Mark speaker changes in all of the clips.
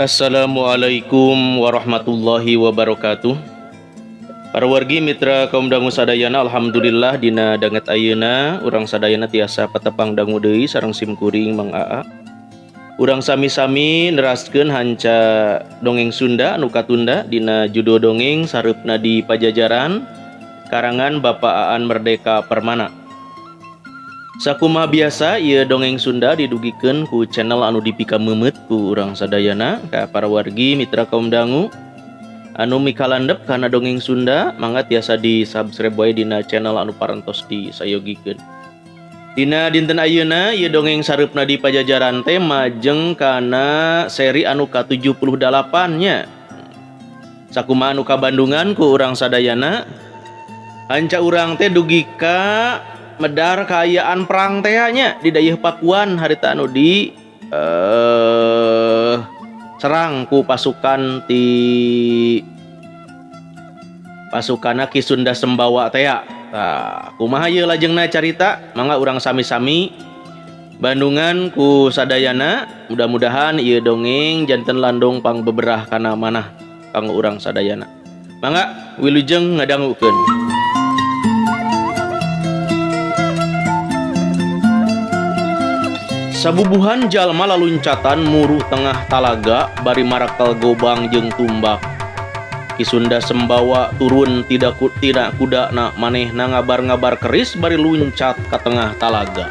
Speaker 1: Assalamualaikum warahmatullahi wabarakatuh. Para wargi mitra kaum dangu sadayana, alhamdulillah dina danget ayeuna urang sadayana tiasa patepang dangu deui sareng sim kuring Mang Aa. Urang sami-sami neraskeun hanca dongeng Sunda anu katunda dina judul dongeng Sareupna di Pajajaran karangan Bapak Aan Merdeka Permana. Sakumaha biasa ieu dongeng Sunda didugikeun ku channel anu dipikameumeut ku urang sadayana ka para wargi mitra kaum dangu anu mikalandep kana dongeng Sunda, mangga tiasa di subscribe wae dina channel anu parantos disayogikeun. Dina dinten ayeuna ieu dongeng Sareupna di Pajajaran teh majeng kana seri anu ka-78 nya. Sakumaha anu kabandungan ku urang sadayana, hanca urang teh dugi ka medar kaayaan perang teh nya di dayeuh Pakuan harita anu di serang ku pasukan ti pasukanna Ki Sunda Sembawa teh ya. Tah, kumaha ieu lajengna carita? Mangga urang sami-sami bandungan ku sadayana, mudah-mudahan ieu dongeng janten landong pangbeberah kana manah kanggo urang sadayana. Mangga wilujeng ngadangukeun. Sabubuhan jalma laluncatan muru tengah talaga bari marakel gobang jeung tumbak. Ki Sunda Sembawa turun tidak tina kudana, manehna ngabar-ngabar keris bari luncat ka tengah talaga.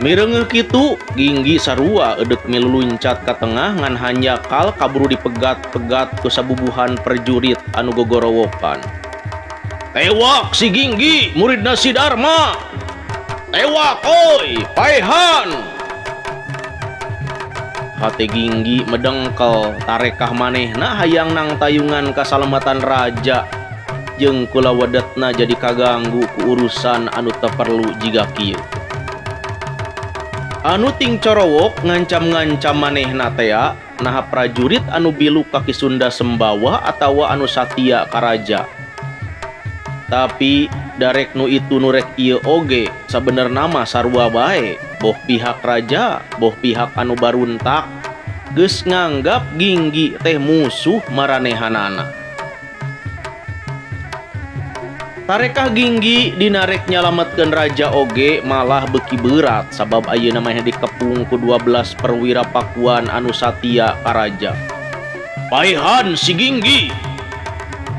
Speaker 1: Mireungeuh kitu Ginggi sarua eudek milu luncat ka tengah ngan hanjakal kaburu dipegat-pegat ku sabubuhan perjurit anu gogorowokan. Tewak si Ginggi muridna si Darma. Tewak oi, paehan. Hate Ginggi medengkel tarekah manehna hayang nang tayungan kasalamatan raja jeung kula wedetna jadi kaganggu ku urusan anu teu perlu jiga kieu. Anu ting corowok ngancam-ngancam manehna tea naha prajurit anu bilu ka Ki Sunda Sembawa atawa anu satia ka raja. Tapi darek nu itu nu rek ieu oge sabenerna mah sarua bae, boh pihak raja boh pihak anu baruntak geus nganggap Ginggi teh musuh maranehanana. Tarekah Ginggi dinarek nyalametkeun raja oge malah beuki berat sabab ayeuna mah dikepung ku 12 perwira Pakuan anu satia ka raja. Paehan si Ginggi,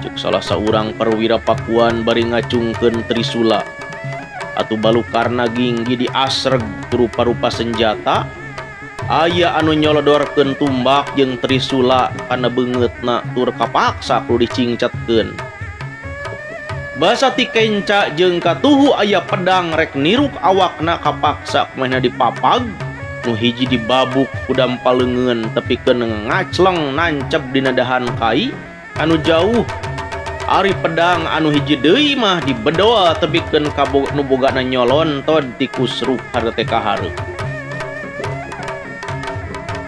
Speaker 1: cek salah saurang perwira Pakuan bari ngacungkeun trisula. Atuh balukarna Ginggi diasreg ku rupa-rupa senjata, aya anu nyolodorkeun tumbak jeung trisula kana beungeutna tur kapaksa kudu dicingcetkeun. Basa ti kenca jeung katuhu aya pedang rek niruk awakna kapaksa kumaha dipapag, nu hiji dibabuk ku dampal leungeun tepikeun ngacleng nancep dina dahan kai anu jauh. Ari pedang anu hiji deui mah dibedol tepikeun ka nu bogana nyolontod ti kusruk harta teh kahareup.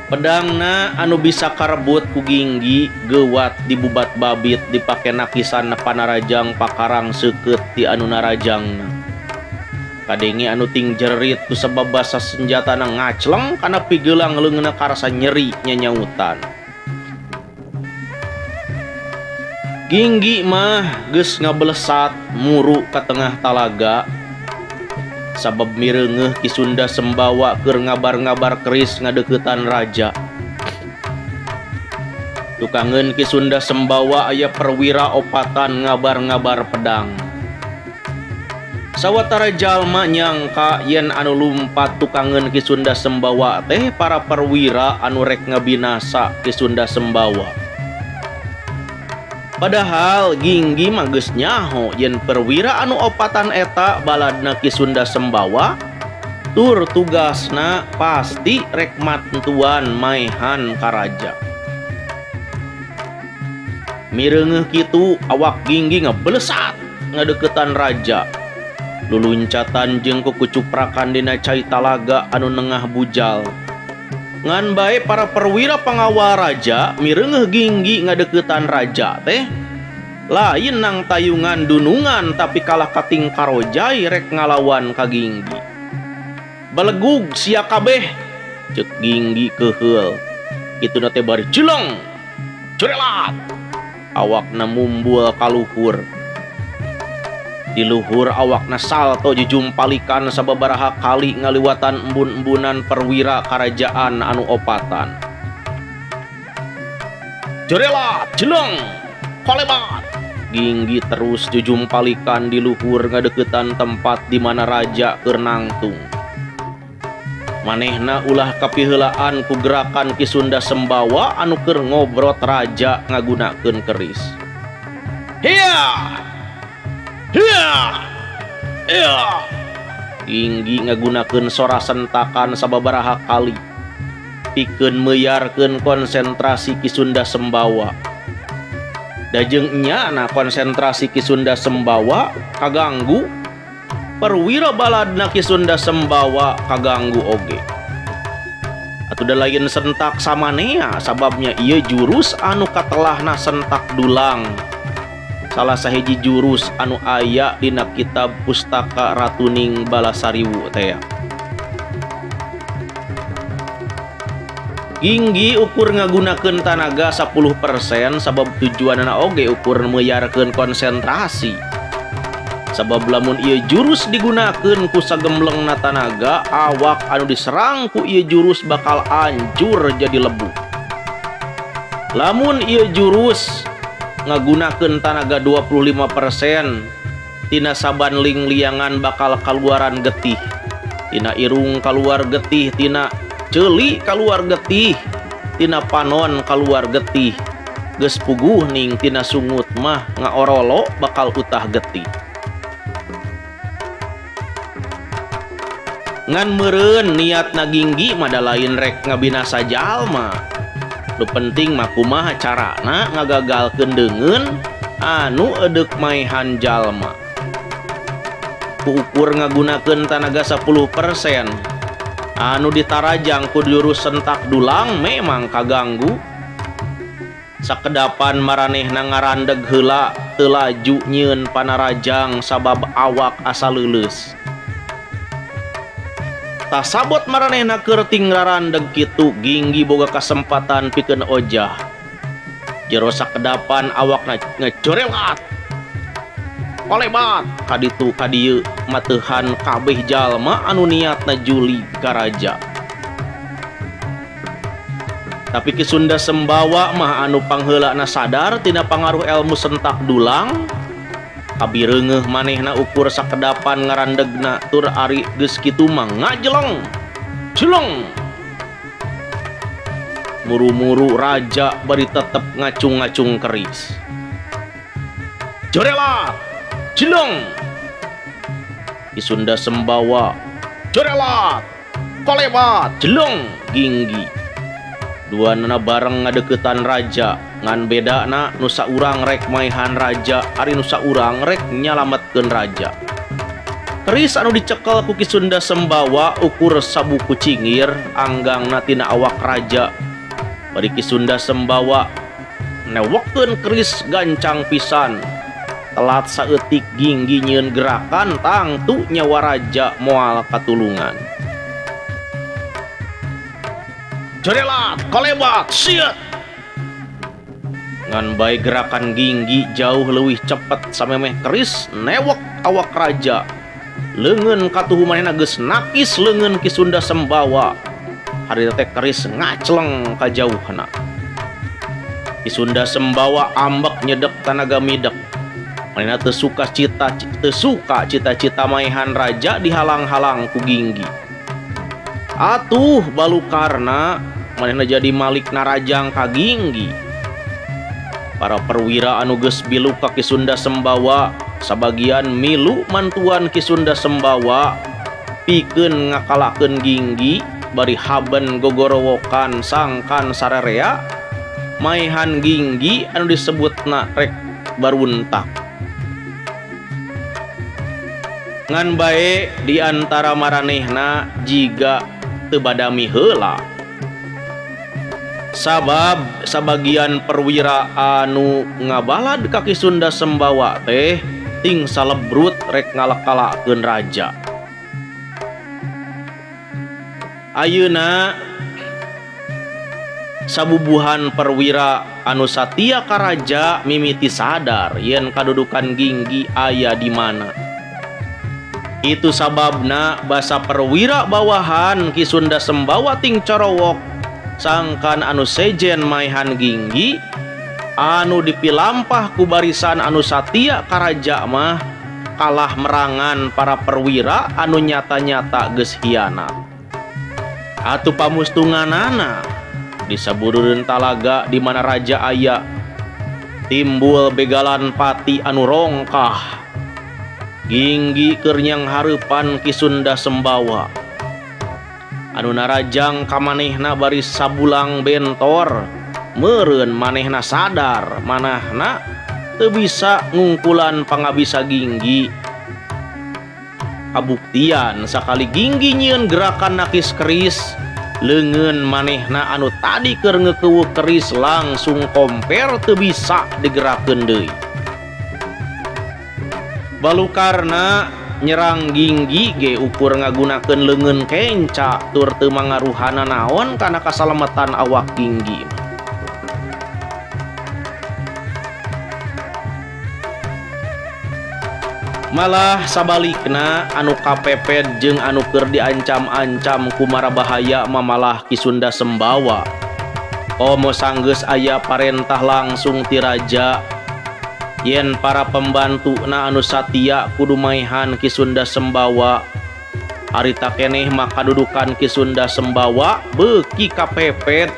Speaker 1: Pedangna anu bisa karebut ku Ginggi geuwat dibubat babit dipake nakisan panarajang pakarang seukeut ti anu narajangna. Kadenge anu ting jerit ku sabab basa senjatana ngacleng kana pigelang leungeunna karasa nyeri nyanyautan. Ginggi mah geus ngabelesat muru ka tengah talaga sabab mireungeuh Ki Sunda Sembawa keur ngabar-ngabar keris ngadeuketan raja. Tukangeun Ki Sunda Sembawa aya perwira opatan ngabar-ngabar pedang. Sawatara jalma nyangka yen anu lumpat tukangeun Ki Sunda Sembawa teh para perwira anu rek ngabinasa Ki Sunda Sembawa. Padahal Ginggi mah geus nyaho yen perwira anu opatan eta baladna Ki Sunda Sembawa tur tugasna pasti rek mantuan maehan ka raja. Mireungeuh kitu awak Ginggi ngebelesat ngadeukeutan raja. Luluncatan jeung kukucuprakan dina cai talaga anu nengah bujal. Ngan bae para perwira pangawal raja mireungeuh Ginggi ngadeuketan raja teh lain nang tayungan dunungan tapi kalah kating karojai rek ngalawan ka Ginggi. Belegug sia kabeh, cek Ginggi keheul. Kituna teh bari jeleng curelat awakna mumbul ka luhur. Di luhur awakna salto jujumpalikan sababaraha kali ngaliwatan embun-embunan perwira karajaan anu opatan. Curelat jeleng kolebat Ginggi terus jujumpalikan di luhur ngadeukeutan tempat di mana raja keur nangtung. Manehna ulah kapiheulaan ku gerakan Ki Sunda Sembawa anu keur ngobrot raja ngagunakeun keris. Hiya! Hiya! Iya! Ginggi ngagunakeun sora sentakan sababaraha kali pikeun meyarkeun konsentrasi Ki Sunda Sembawa. Dajeng nyana konsentrasi Ki Sunda Sembawa kaganggu, perwira baladna Ki Sunda Sembawa kaganggu oge. Atuh da lain sentak samanea sababnya ieu jurus anu katelahna sentak dulang. Salah sahiji jurus anu aya dina kitab Pustaka Ratuning Balasariwu teh. Ginggi ukur ngagunakeun tanaga 10% sabab tujuanana oge ukur meyarkeun konsentrasi. Sabab lamun ieu jurus digunakeun ku sagemblengna tanaga, awak anu diserang ku ieu jurus bakal hancur jadi lebu. Lamun ieu jurus ngagunakeun tanaga 25% tina saban lingliangan bakal kaluaran getih. Tina irung kaluar getih, tina ceuli kaluar getih, tina panon kaluar getih. Geus puguh ning tina sungut mah ngaorolo bakal utah getih. Ngan meureun niatna Ginggi mah da lain rek ngabinasa jalma. Nu penting mah kumaha carana ngagagalkeun deungeun anu edeuk maehan jalma. Ku ukur ngagunakeun tanaga 10% anu ditarajang ku jurus sentak dulang memang kaganggu. Sakedapan maranehna ngarandeg heula teu laju nyieun panarajang sabab awak asa leuleus. Tasabot maranehna keur ting rarandeg kitu Ginggi boga kasempatan pikeun ojah. Jero sakedapan awakna ngecorelat. Kolebat kaditu kadieu mateuhan kabeh jalma anu niatna juli ka raja. Tapi Ki Sunda Sembawa mah anu pangheulana sadar tina pangaruh ilmu sentak dulang. Kabireungeuh manehna ukur sakedapan ngarandegna tur ari geus kitu mah ngajeleng. Jeleng. Muru-muru raja bari tetep ngacung-ngacung keris. Jorelat. Jeleng. Ki Sunda Sembawa jorelat. Kolebat. Jeleng Ginggi. Dua nana bareng ngadeukeutan raja ngan bedana nu saurang rek maehan raja ari nu saurang rek nyalametkeun raja. Keris anu dicekel ku Ki Sunda Sembawa ukur sabuku cingir anggangna tina awak raja. Bari Ki Sunda Sembawa newekeun keris gancang pisan. Telat saeutik Ginggi nyieun gerakan tangtu nyawa raja moal katulungan. Jorelat, kolebat, siet. Ngan bae gerakan Ginggi jauh leuwih cepet samemeh keris newek awak raja. Leungeun katuhu manehna geus nakis leungeun Ki Sunda Sembawa. Harita teh keris ngacleng ka jauhna. Ki Sunda Sembawa ambek nyedek tanaga midek. Manehna teu suka cita-cita maehan raja dihalang-halang ku Ginggi. Atuh balukarna manehna jadi malik narajang ka Ginggi. Para perwira anu geus bilu ka Ki Sunda Sembawa sabagian milu mantuan Ki Sunda Sembawa pikeun ngakalakeun Ginggi bari haben gogorowokan sangkan sarerea maehan Ginggi anu disebutna rek baruntak. Ngan bae di antara maranehna jiga teu badami heula. Sabab sabagian perwira anu ngabalad ka Ki Sunda Sembawa teh ting salebrut rek ngalak-kalakeun raja. Ayeuna Sabubuhan perwira anu satia ka raja mimiti sadar yen kadudukan Ginggi aya di mana. Itu sababna basa perwira bawahan Ki Sunda Sembawa ting corowok sangkan anu sejen maehan Ginggi anu dipilampah ku barisan anu satia ka raja mah kalah merangan para perwira anu nyata-nyata geus hianat. Atuh pamustunganana di saburureun talaga di mana raja aya timbul begalan pati anu rongkah. Ginggi keur nyang hareupan Ki Sunda Sembawa anu narajang ka manehna bari sabulang bentor meureun manehna sadar manahna teu bisa ngungkulan pangabisa Ginggi. Kabuktian sakali Ginggi nyieun gerakan nakis keris leungeun manehna anu tadi keur ngeukeut keris langsung komper teu bisa digerakkeun deui. Balukarna nyerang Ginggi ge ukur ngagunakeun leungeun kenca tur teu mangaruhana naon kana kasalametan awak Ginggi. Malah sabalikna anu kapepet jeung anu keur diancam-ancam ku marabahaya mamalah Ki Sunda Sembawa. Komo sanggeus aya parentah langsung ti raja yen para pembantuna anu satia kudu maehan Ki Sunda Sembawa. Harita keneh mah kadudukan Ki Sunda Sembawa beuki kapepet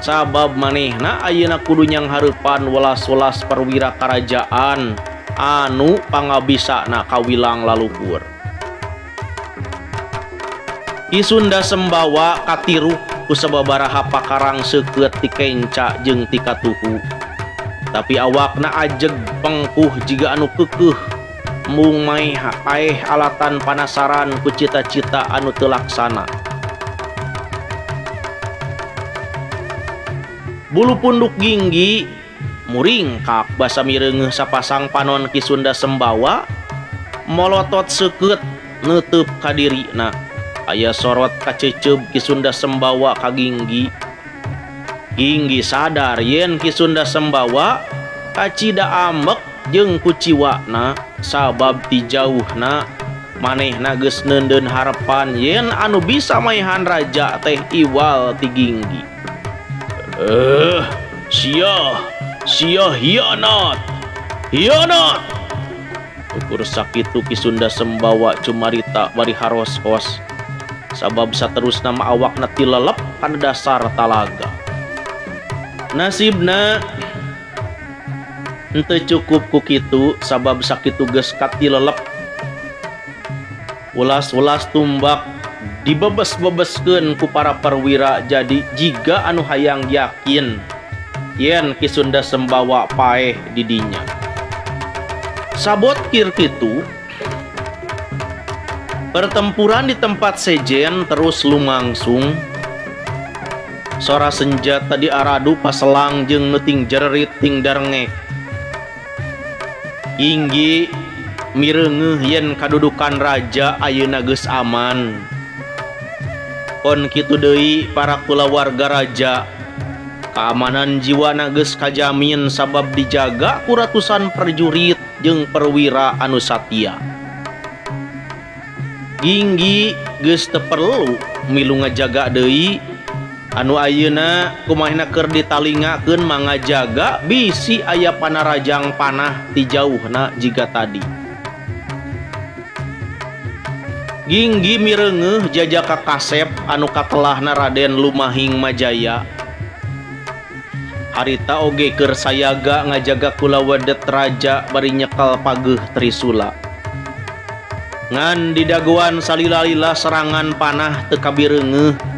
Speaker 1: sabab manehna ayeuna kudu nyang hareupan welas-welas perwira karajaan anu pangabisana kawilang laluhur. Ki Sunda Sembawa katiruk ku sababaraha pakarang seukeut ti kenca jeung ti katuhu. Tapi awakna ajeg pengkuh jiga anu keukeuh mung maeh paeh alatan panasaran ku cita-cita anu teu laksana. Bulu punduk Ginggi muringkak basa mireungeuh sapasang panon Ki Sunda Sembawa molotot seukeut neuteub ka dirina. Aya sorot kaceuceub Ki Sunda Sembawa ka Ginggi. Ginggi sadar yen Ki Sunda Sembawa kacida ambek jeung kuciwana sabab ti jauhna manehna geus neundeun harepan yen anu bisa maehan raja teh iwal ti Ginggi. Sia, sia hianat, hianat. Ukur sakitu Ki Sunda Sembawa cumarita bari haros-hos sabab saterusna mah awakna tilelep kana dasar talaga. Nasibna henteu cukup ku kitu sabab sakitu geus katilelep. Ulas-ulas tumbak dibebes-bebeskeun ku para perwira jadi jiga anu hayang yakin yen Ki Sunda Sembawa paeh di dinya. Sabot kir kitu pertempuran di tempat sejen terus lumangsung. Sora senjata diaradu paselang jeung nu ting jererit ting darengek. Ginggi mireungeuh yen kadudukan raja ayeuna geus aman. Kon kitu deui para kulawarga raja, keamanan jiwana geus kajamin sabab dijaga ku ratusan prajurit jeung perwira anu satia. Ginggi geus teu perlu milu ngajaga deui. Anu ayeuna kumahina keur ditalingakeun mangajaga bisi aya panarajang panah ti jauhna jiga tadi. Ginggi mireungeuh jajaka kasep anu katelahna Raden Lumahing Majaya. Harita oge keur sayaga ngajaga kulawedet raja bari nyekel pageuh Trisula. Ngan didagoan salila-lila serangan panah teu kabireungeuh.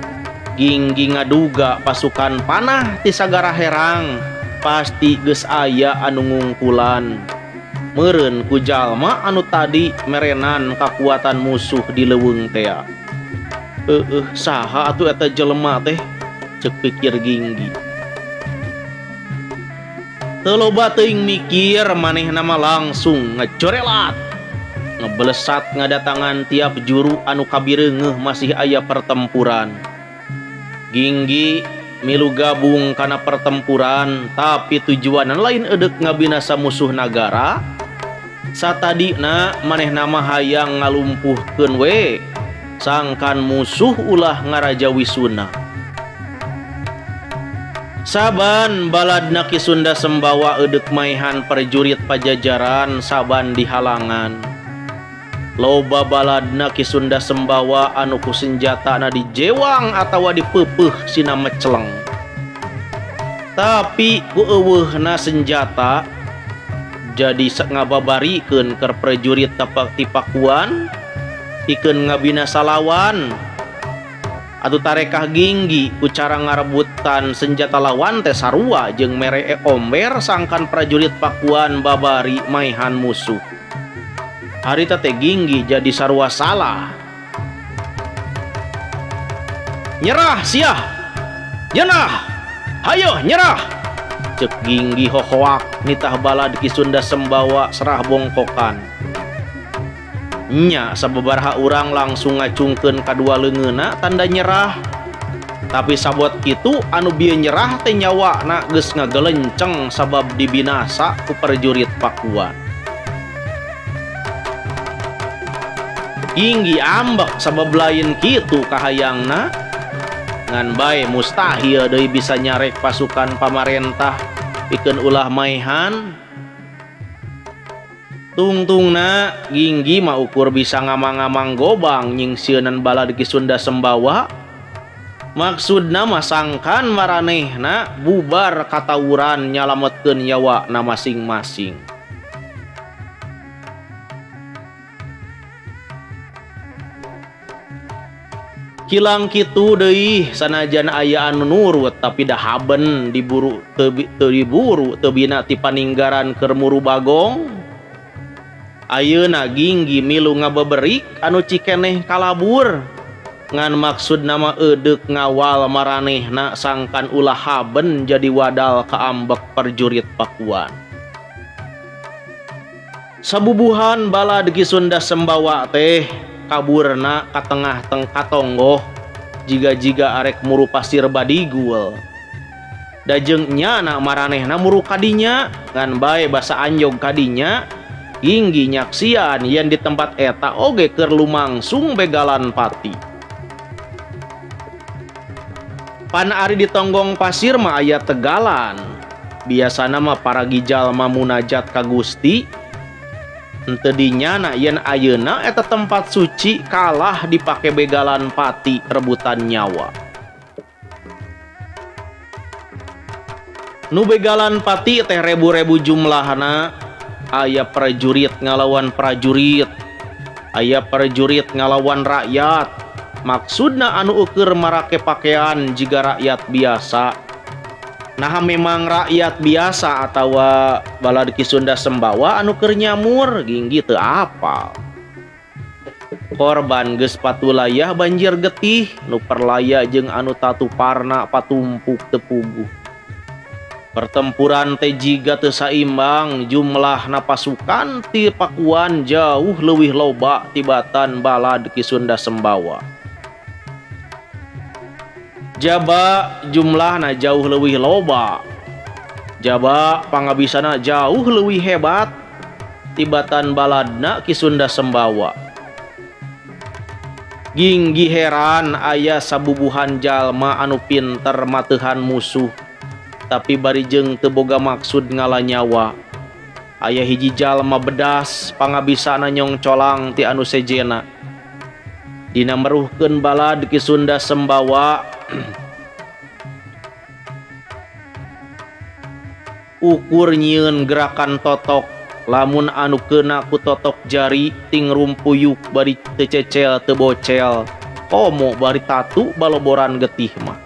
Speaker 1: Ginggi ngaduga pasukan panah ti sagara herang pasti geus aya anu ngungkulan. Meureun ku jalma anu tadi merenan kakuatan musuh di leuweung tea. Heueuh, saha atuh eta jelema teh? Ceuk pikir Ginggi. Teu loba teuing mikir manehna mah langsung ngejorelat. Ngebelesat ngadatangan tiap juru anu kabireungeuh masih aya pertempuran. Ginggi milu gabung kana pertempuran tapi tujuanna lain eudek ngabinasa musuh nagara. Satadina manehna mah hayang ngalumpuhkeun we sangkan musuh ulah ngaraja wisuna. Saban baladna Ki Sunda Sembawa eudek maehan prajurit Pajajaran saban dihalangan. Loba baladna Ki Sunda Sembawa anu ku senjatana dijewang atawa dipeupeuh sina meceleng. Tapi ku eueuhna senjata jadi ngababarikeun keur prajurit tapak ti Pakuan pikeun ngabinasa lawan. Atuh tarekah ginggi ku cara ngarebutan senjata lawan teh sarua jeung mere omber sangkan prajurit Pakuan babari maehan musuh. Harita teh ginggi jadi sarua salah. Nyerah siah. Nyenah. Hayo nyerah. Cek ginggi hohoak nitah balad Ki Sunda Sembawa serah bongkokan. Nya sababaraha urang langsung ngacungkeun kadua leungeunna tanda nyerah. Tapi sabot kitu anu bieu nyerah teh nyawana geus ngagelenceng sabab dibinasa ku prajurit Pakuan. Ginggi ambek sabab lain kitu kahayangna. Ngan bae mustahil deui bisa nyarek pasukan pamarentah pikeun ulah maehan. Tungtungna ginggi mah ukur bisa ngamang-ngamang gobang nyingsieunan balad Ki Sunda Sembawa. Maksudna mah sangkan maranehna bubar katawuran nyalametkeun nyawana masing-masing. Kilang kitu deui sanajan aya anu nurut tapi dahaben diburu teu diburu teu bina ti paninggaran keur muru bagong. Ayeuna ginggi milu ngabeberik anu cikeneh kalabur. Ngan maksudna mah eudek ngawal maranehna sangkan ulah haben jadi wadal kaambek prajurit Pakuan. Sabubuhan balad Ki Sunda Sembawa teh kaburna ka tengah teng katonggoh jiga-jiga arek muru pasir badigul. Da jeung nyana maranehna muru kadinya ngan bae basa anjog kadinya ginggi nyaksian yen di tempat eta oge keur lumangsung begalan pati. Pan ari di tonggong pasir mah aya tegalan. Biasana mah para jalma munajat ka Gusti. Henteu dinyana yen ayeuna eta tempat suci kalah dipake begalan pati rebutan nyawa. Nu begalan pati teh rebu-rebu jumlahna. Aya prajurit ngalawan prajurit, aya prajurit ngalawan rakyat. Maksudna anu ukur marake pakaian jiga rakyat biasa. Nah memang rakyat biasa atawa balad Ki Sunda Sembawa anu keur nyamur ginggi teu apal. Korban geus patulayah banjir getih nu perlaya jeung anu tatuparna patumpuk teu puguh. Pertempuran teh jiga teu saimbang jumlahna pasukan ti Pakuan jauh leuwih loba tibatan balad Ki Sunda Sembawa. Jaba jumlahna jauh leuwih loba. Jaba pangabisana jauh leuwih hebat tibatan baladna Ki Sunda Sembawa. Ginggi heran aya sabubuhan jalma anu pinter mateuhan musuh tapi bari jeung teu boga maksud ngala nyawa. Aya hiji jalma bedas pangabisana nyongcolang ti anu sejena. Dina meruhkeun balad Ki Sunda Sembawa ukur nyieun gerakan totok lamun anu keuna ku totok jari ting rumpuyuk bari teu cecel teu bocel komo bari tatu baloboran getih mah.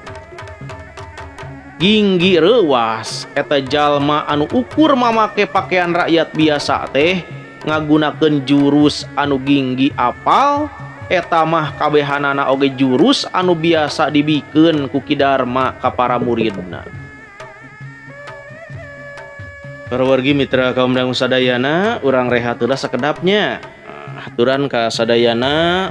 Speaker 1: Ginggi reuwas eta jalma anu ukur mamake pakaian rakyat biasa teh ngagunakeun jurus anu ginggi apal eta mah kabehanana oge jurus anu biasa dibikeun ku Ki Darma ka para muridna. Para wargi mitra kaum dangu sadayana, urang rehat heula sakedapnya. Aturan ka sadayana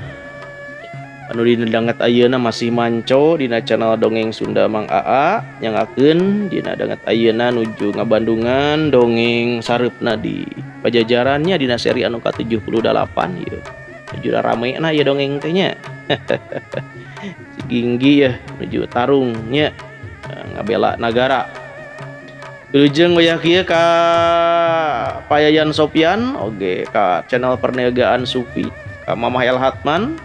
Speaker 1: Anu dina danget ayeuna masih manco dina channel Dongeng Sunda Mang Aa nyangakeun dina danget ayeuna nuju ngabandungan dongeng sareupna di Pajajarannya dina seri anu ka-78 ieu. Nuju rame na ieu dongeng teh nya. Si Ginggi ya nuju tarung nya ngabela nagara. Wilujeng wayah kieu ka Payayan Sopyan oge ka channel Perniagaan Sufi ka Mamah El Hatman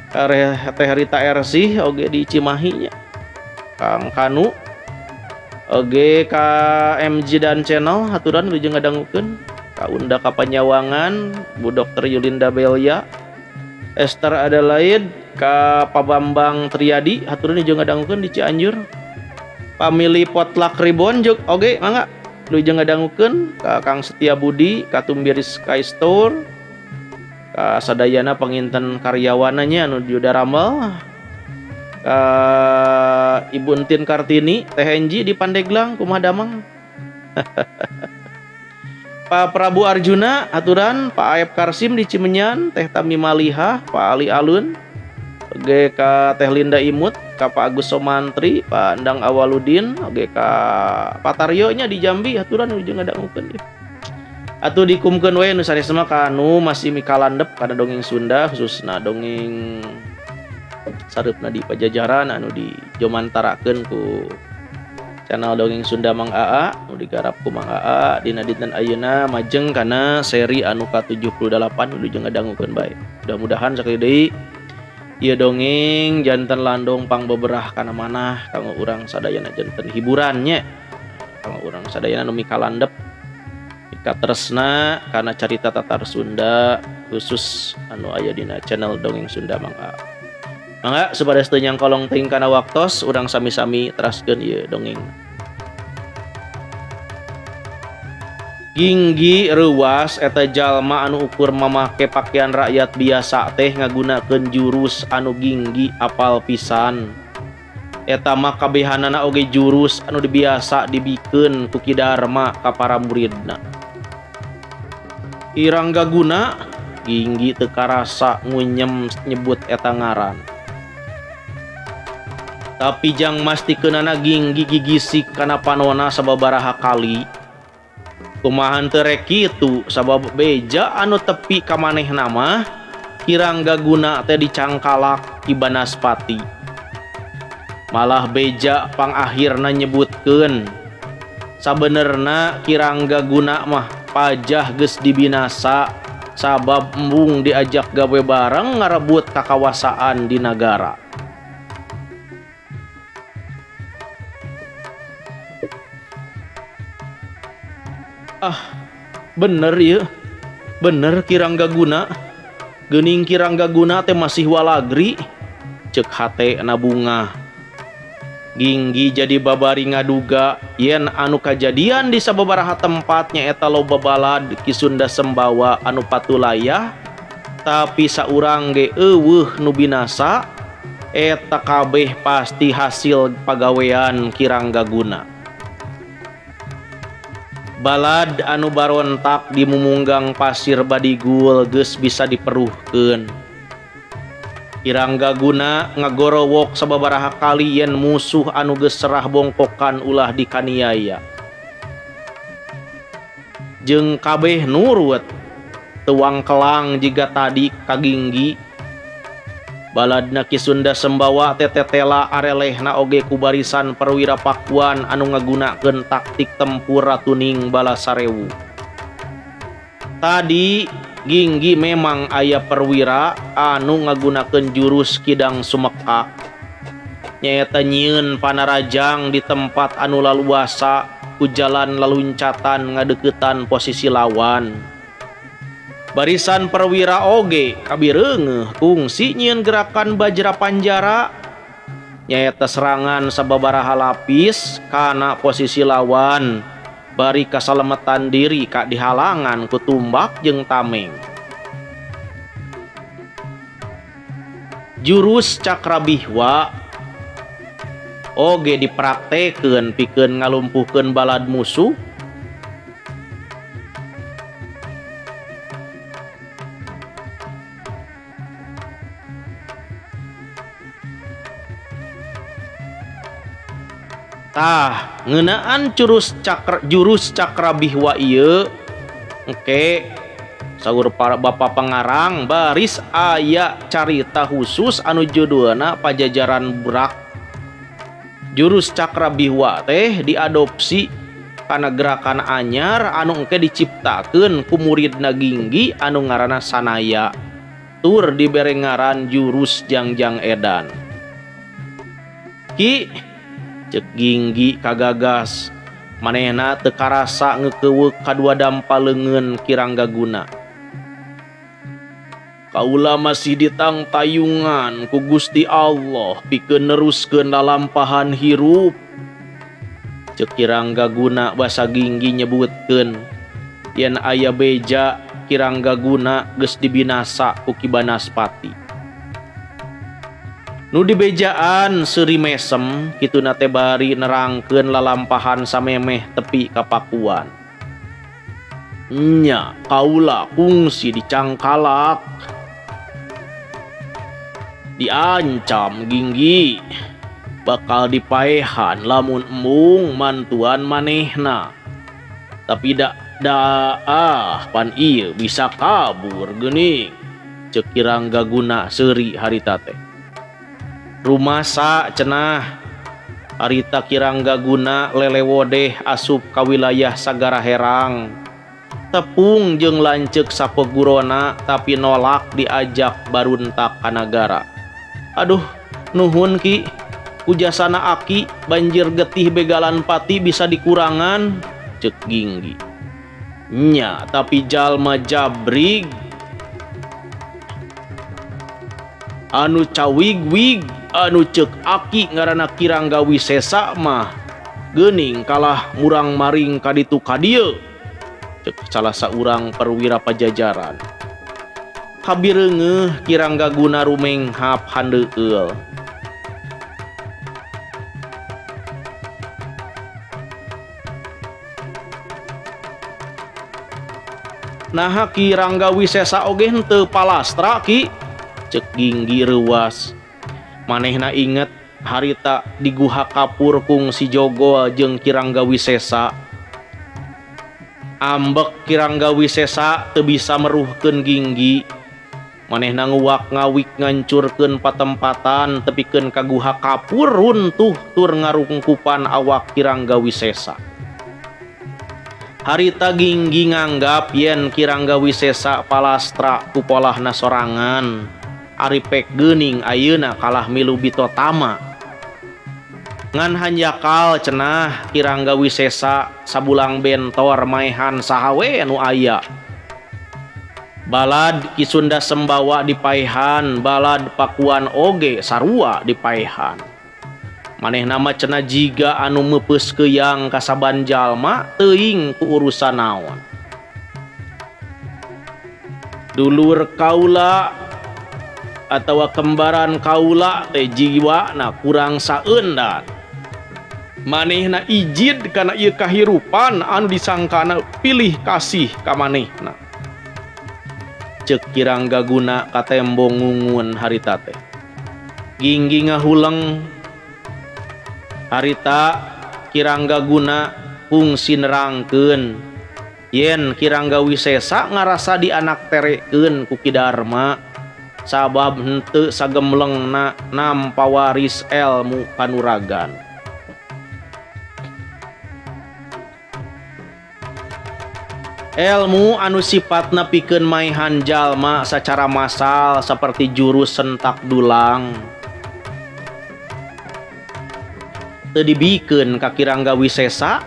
Speaker 1: ka Teh Rita Ersih oge di Cimahi nya. Kang Kanu oge ka MG dan channel haturan wilujeng ngadangukeun ka Unda Kapanyawangan Bu Dr. Yulinda Belia Esther Adelaide ka Pabambang Triadi haturan wilujeng ngadangukeun di Cianjur. Family Potluck Ribbon jeung oge mangga wilujeng ngadangukeun ka Kang Setia Budi ka Tumbir Sky Store ka sadayana panginten karyawanna nya anu diudaramel ka Ibu Entin Kartini Teh Enji di Pandeglang kumaha damang. Pak Prabu Arjuna aturan Pak Aep Karsim di Cimenyan Teh Tami Malihah Pak Ali Alun oge ka Teh Linda Imut ka Pak Agus Somantri Pak Endang Awaludin oge ka Pak Taryo nya di Jambi aturan wilujeng ngadangukeun ieu. Atuh dikumkeun we nu sanes mah ka anu masih mikalandep kana dongeng Sunda khususna dongeng sareupna di Pajajaran anu dijomantarakeun ku channel Dongeng Sunda Mang Aa nu digarap ku Mang Aa dina dinten ayeuna majeng kana seri anu ka-78 wilujeng ngadangukeun bae. Mudah-mudahan sakali deui ieu dongeng janten landong pangbeberah kana manah kanggo urang sadayana janten hiburan nya. Kanggo urang sadayana nu mikalandep mikatresna kana carita tatar Sunda khusus anu aya dina channel Dongeng Sunda Mang Aa. Mangga supados teu nyangkolong teuing kana waktos urang sami-sami teraskeun ieu dongeng. Ginggi reuwas eta jalma anu ukur mamake pakaian rakyat biasa teh ngagunakeun jurus anu ginggi apal pisan. Eta mah kabehanana oge jurus anu biasa dibikeun ku Ki Darma ka para muridna. Irangga Guna Ginggi teu karasa ngunyem nyebut eta ngaran. Tapi jang mastikeunana Ginggi gigisik kana panona sababaraha kali. Kumaha teu rek kitu sabab beja anu tepi ka manehna mah Kirangga Guna teh dicangkalak ki Banaspati. Malah beja pangakhirna nyebutkeun sabenerna Kirangga Guna mah pajah geus dibinasa sabab embung diajak gawe bareng ngarebut kakawasaan di nagara. Ah, bener ya, bener Kirangga Guna. Geuning Kirangga Guna teh masih walagri, cek hate na bunga. Ginggi jadi babari ngaduga yen anu kajadian di sababaraha tempat nyaeta loba balad Ki Sunda Sembawa anu patulayah, tapi saurang ge eueuh nu binasa, eta kabeh pasti hasil pagawean Kirangga Guna. Balad anu barontak di mumunggang pasir badigul geus bisa diperuhkeun. Kirangga Guna ngagorowok sababaraha kali yen musuh anu geus serah bongkokan ulah dikaniaya. Jeung kabeh nurut tuang kelang jiga tadi kaginggi. Baladna Ki Sunda Sembawa tetetela arelehna oge ku barisan perwira Pakuan anu ngagunakeun taktik tempur Ratuning Balasarewu. Tadi Ginggi memang aya perwira anu ngagunakeun jurus Kidang Sumeka. Nyaeta nyieun panarajang di tempat anu laluasa ku jalan laluncatan ngadeukeutan posisi lawan. Barisan perwira oge kabireungeuh kungsi nyieun gerakan Bajra Panjara nyaeta serangan sababaraha lapis kana posisi lawan bari kasalemetan diri ka dihalangan ku tumbak jeung tameng. Jurus Cakrabihwa oge dipraktekeun pikeun ngalumpuhkeun balad musuh. Tah, ngeunaan jurus cakra jurus Cakrabihwa ieu engke saur para bapa pangarang baris aya carita khusus anu judulna Pajajaran Burak. Jurus Cakrabihwa teh diadopsi kana gerakan anyar anu engke diciptakeun ku muridna Ginggi anu ngaranna Sanaya. Tur dibere ngaran jurus Jangjang Edan. Ki cek Ginggi kagagas manehna teu karasa ngeukeweuk kadua dampa leungeun Ki Ranggaguna. Kaula masih ditangtayungan ku Gusti Allah pikeun neruskeun lalampahan hirup. Cek Ki Ranggaguna basa Ginggi nyebutkeun yen aya beja Ki Ranggaguna geus dibinasa ku Ki Banaspati. Nu dibejaan seuri mesem kituna teh bari nerangkeun lalampahan samemeh tepi ka Pakuan. Nya kaula kungsi dicangkalak. Diancam Ginggi bakal dipaehan lamun embung mantuan manehna. Tapi da ah pan ieu bisa kabur geuning. Ceuk Ki Ranggaguna seuri harita teh. Rumasa cenah harita Ki Ranggaguna lelewodeh asup ka wilayah Sagara Herang. Tepung jeung lanceuk sapegurona tapi nolak diajak baruntak ka nagara. Aduh, nuhun Ki. Kujasana aki banjir getih begalan pati bisa dikurangan ceuk Ginggi. Nya tapi jalma jabrig anu cawig-wig anu ceuk aki ngaranna Ki Rangga Wisesa mah geuning kalah murang-maring ka ditu ka dieu ceuk salah saurang perwira Pajajaran. Kabireungeuh Ki Ranggaguna rumenghap handeueul. Naha Ki Rangga Wisesa oge henteu palastra Ki? Ceuk Ginggi reuas. Manehna inget harita di Guha Kapur kungsi jogol jeung Ki Rangga Wisesa. Ambek Ki Rangga Wisesa teu bisa meruhkeun Ginggi. Manehna nguwak ngawik ngancurkeun patempatan tepikeun ka Guha Kapur runtuh tur ngarungkupan awak Ki Rangga Wisesa. Harita Ginggi nganggap yen Ki Rangga Wisesa palastra ku polahna sorangan. Ari pek geuning ayeuna kalah milu bitotama. Ngan hanjakal cenah Ki Rangga Wisesa sabulang bentor maehan saha we nu aya. Balad Ki Sunda Sembawa dipaehan, balad Pakuan oge sarua dipaehan. Manehna mah cenah jiga anu meupeus keuyang ka saban jalma teuing ku urusan naon. Dulur kaula atawa kembaran kaula teh jiwana kurang saeundan. Manehna ijid kana ieu kahirupan anu disangkana pilih kasih ka manehna. Ceuk Ki Ranggaguna ka tembong ngungun harita teh. Ginggi ngahuleng harita Ki Ranggaguna kungsi nerangkeun yen Ki Rangga Wisesa ngarasa dianak terekeun ku Ki Darma sabab henteu sagemlengna nampa waris elmu kanuragan. Elmu anu sifatna pikeun maehan jalma sacara massal seperti jurus sentak dulang teu dibikeun ka Ki Rangga Wisesa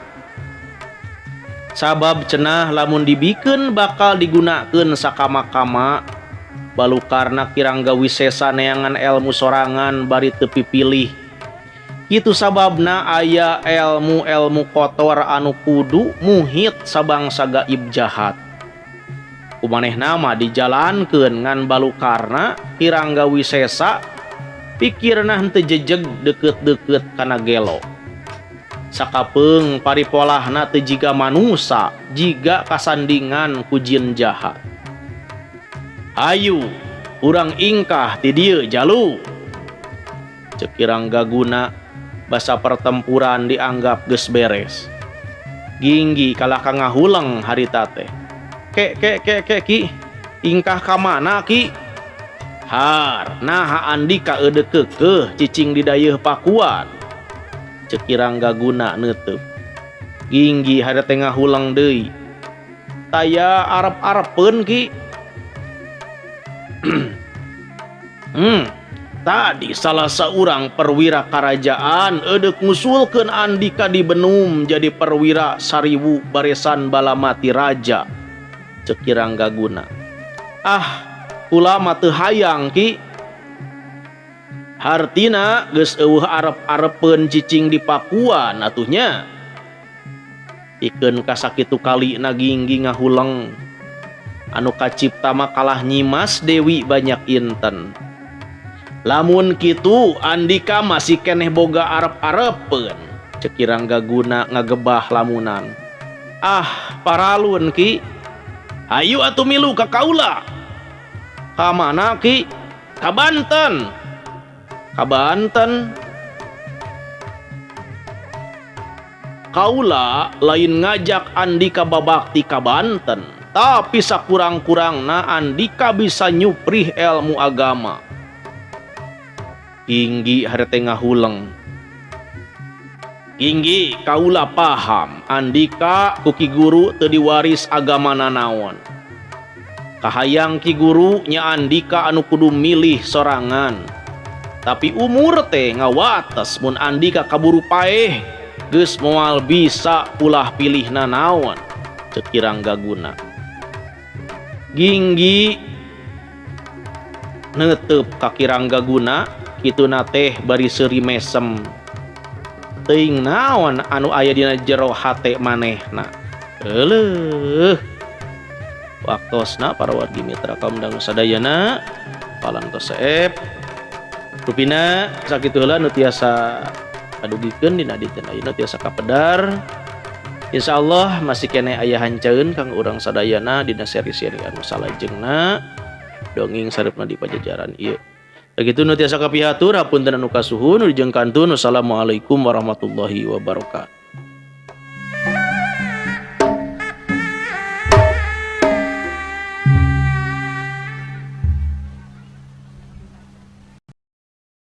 Speaker 1: sabab cenah lamun dibikeun bakal digunakeun sakama-kama. Balukarna Ki Rangga Wisesa neangan elmu sorangan bari teu pipilih. Kitu sababna aya elmu-elmu kotor anu kudu muhit sabangsa gaib jahat. Kumanehna mah dijalankeun ngan balukarna Ki Rangga Wisesa pikirna henteu jejeg deukeut-deukeut kana gelo. Sakapeung paripolahna teu jiga manusa, jiga kasandingan ku jin jahat. Ayu, urang ingkah ti dieu jalu. Ceuk Ki Ranggaguna Basa pertempuran dianggap geus beres. Ginggi kalah ka ngahuleng harita teh. Ke ke ke ke ki, ingkah ka mana ki? Har, naha Andika eudeuh keukeuh cicing di dayeuh Pakuan. Ceuk Ki Ranggaguna neuteub. Ginggi harita teh ngahuleng deui. Taya arep-arepeun ki. Tadi salah seorang perwira kerajaan eudeuh ngusulkeun Andika di Benum jadi perwira sariwu baresan balamati raja. Ceuk Ki Ranggaguna. Ah, kula mah teu hayang ki. Hartina geus eueuh arep-arepeun cicing di Pakuan atuh nya. Pikeun kasakitu kali na Ginggi ngahuleng. Anu kacipta mah kalah Nyimas Dewi banyak inten. Lamun kitu Andika masih keneh boga arep-arepeun. Ceuk Ki Ranggaguna ngagebah lamunan. Ah, paralun ki. Hayu atuh milu ka kaula. Ka mana ki? Ka Banten. Ka Banten. Kaula lain ngajak Andika babakti ka Banten, tapi sakurang-kurangna Andika bisa nyuprih ilmu agama. Ginggi harete ngahuleng. Ginggi kaula paham Andika ku Ki Guru teu diwaris agama nanaon. Kahayang Ki Guru nya Andika anu kudu milih sorangan. Tapi umur teh ngawates mun Andika kaburu paeh geus moal bisa ulah pilih nanaon. Ceuk Ki Ranggaguna. Ginggi neuteub ka Ki Ranggaguna kituna teh bari seuri mesem. Teuing naon anu aya dina jero hate manehna. Euleuh. Waktosna para wargi mitra kaum dangu sadayana palantos seep. Rupina sakitu heula nu tiasa kadugikeun dina dinten ayeuna tiasa kapedar. Insyaallah masih keneh aya hancaeun kang urang sadayana dina seri-seri anu salajengna dongeng sareupna di pajajaran ieu. Sakitu nu tiasa kapihatur, hapunten anu kasuhun, nu dijengkantun. Wassalamualaikum warahmatullahi wabarakatuh.